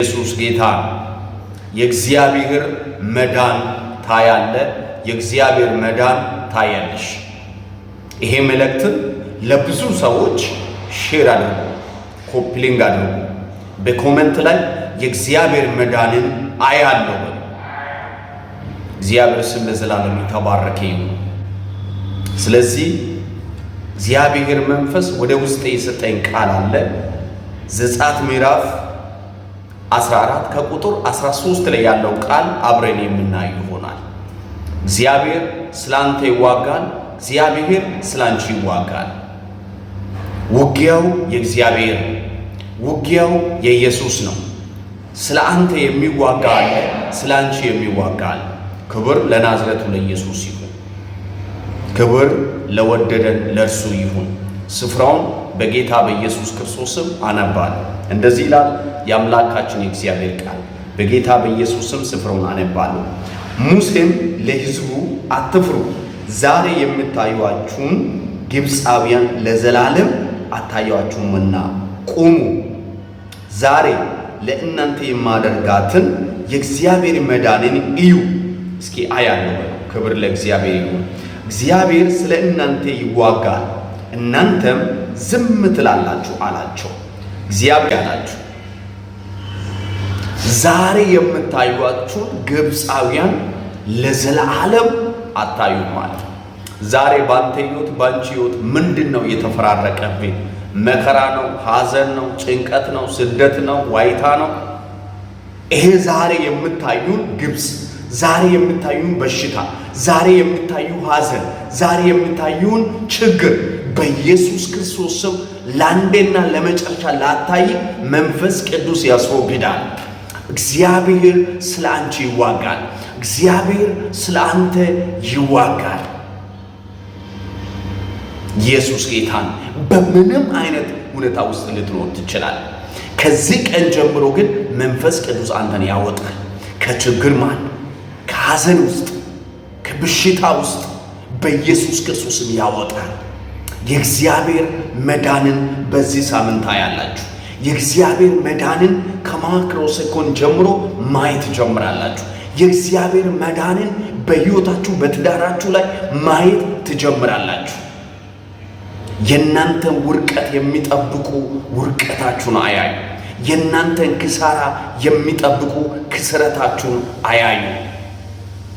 ኢየሱስ ጌታ ነው። የእግዚአብሔር መዳን ታያለ። የእግዚአብሔር መዳን ታያለሽ። ይሄ መልእክትን ለብዙ ሰዎች share አድርጉ፣ copy link አድርጉ። በ comment ላይ የእግዚአብሔር መዳንን አያለሁ በሉ። እግዚአብሔር ስም ለዘላለም የተባረከ ይሁን። ስለዚህ እግዚአብሔር መንፈስ ወደ ውስጤ የሰጠኝ ቃል አለ። ዘጸአት ምዕራፍ 14 ከቁጥር 13 ላይ ያለው ቃል አብረን የምናየው ይሆናል። እግዚአብሔር ስላንተ ይዋጋል። እግዚአብሔር ስላንቺ ይዋጋል። ውጊያው የእግዚአብሔር ነው። ውጊያው የኢየሱስ ነው። ስለ አንተ የሚዋጋ አለ፣ ስለ አንቺ የሚዋጋ አለ። ክብር ለናዝረቱ ለኢየሱስ ይሁን። ክብር ለወደደን ለእርሱ ይሁን። ስፍራውን በጌታ በኢየሱስ ክርስቶስ ስም አነባለሁ። እንደዚህ ይላል የአምላካችን የእግዚአብሔር ቃል። በጌታ በኢየሱስ ስም ስፍራውን አነባለሁ። ሙሴም ለሕዝቡ አትፍሩ፣ ዛሬ የምታዩአችሁን ግብፃውያን ለዘላለም አታዩአችሁምና ቁሙ፣ ዛሬ ለእናንተ የማደርጋትን የእግዚአብሔር መዳንን እዩ። እስኪ አያለሁ። ክብር ለእግዚአብሔር ይሁን። እግዚአብሔር ስለ እናንተ ይዋጋል፣ እናንተም ዝም ትላላችሁ አላቸው። እግዚአብሔር አላችሁ ዛሬ የምታዩአችሁን ግብፃውያን ለዘላለም አታዩም ማለት። ዛሬ ባንተ ሕይወት፣ ባንቺ ሕይወት ምንድን ነው የተፈራረቀብኝ? መከራ ነው፣ ሐዘን ነው፣ ጭንቀት ነው፣ ስደት ነው፣ ዋይታ ነው። ይሄ ዛሬ የምታዩን ግብፅ፣ ዛሬ የምታዩን በሽታ፣ ዛሬ የምታዩ ሐዘን፣ ዛሬ የምታዩን ችግር በኢየሱስ ክርስቶስ ስም ለአንዴና ለመጨረሻ ላታይ መንፈስ ቅዱስ ያስወግዳል። እግዚአብሔር ስለ አንቺ ይዋጋል። እግዚአብሔር ስለ አንተ ይዋጋል። ኢየሱስ ጌታን። በምንም አይነት ሁኔታ ውስጥ ልትኖር ትችላል። ከዚህ ቀን ጀምሮ ግን መንፈስ ቅዱስ አንተን ያወጣል ከችግር ማል፣ ከሐዘን ውስጥ፣ ከበሽታ ውስጥ በኢየሱስ ክርስቶስም ያወጣል። የእግዚአብሔር መዳንን በዚህ ሳምንት ታያላችሁ። የእግዚአብሔር መዳንን ከ micro second ጀምሮ ማየት ትጀምራላችሁ። የእግዚአብሔር መዳንን በሕይወታችሁ፣ በትዳራችሁ ላይ ማየት ትጀምራላችሁ። የእናንተን ውድቀት የሚጠብቁ ውድቀታችሁን አያዩ። የእናንተን ኪሳራ የሚጠብቁ ክስረታችሁን አያዩ።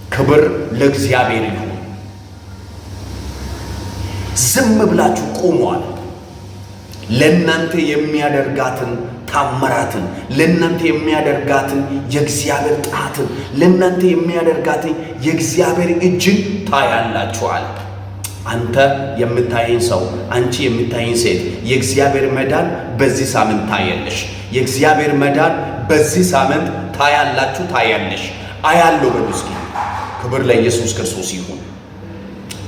ክብር ለእግዚአብሔር ይሁን። ዝም ብላችሁ ቁሟል። ለእናንተ የሚያደርጋትን ታምራትን፣ ለእናንተ የሚያደርጋትን የእግዚአብሔር ጣትን፣ ለእናንተ የሚያደርጋትን የእግዚአብሔር እጅን ታያላችኋል። አንተ የምታየኝ ሰው፣ አንቺ የምታየኝ ሴት፣ የእግዚአብሔር መዳን በዚህ ሳምንት ታያለሽ። የእግዚአብሔር መዳን በዚህ ሳምንት ታያላችሁ፣ ታያለሽ። አያለሁ በሉ እስኪ። ክብር ለኢየሱስ ክርስቶስ ይሁን።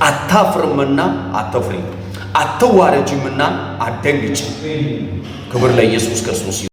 አታፍርምና አትፍሪ፣ አትዋረጂምና አትደንግጪ። ክብር ለኢየሱስ ክርስቶስ ይሁን።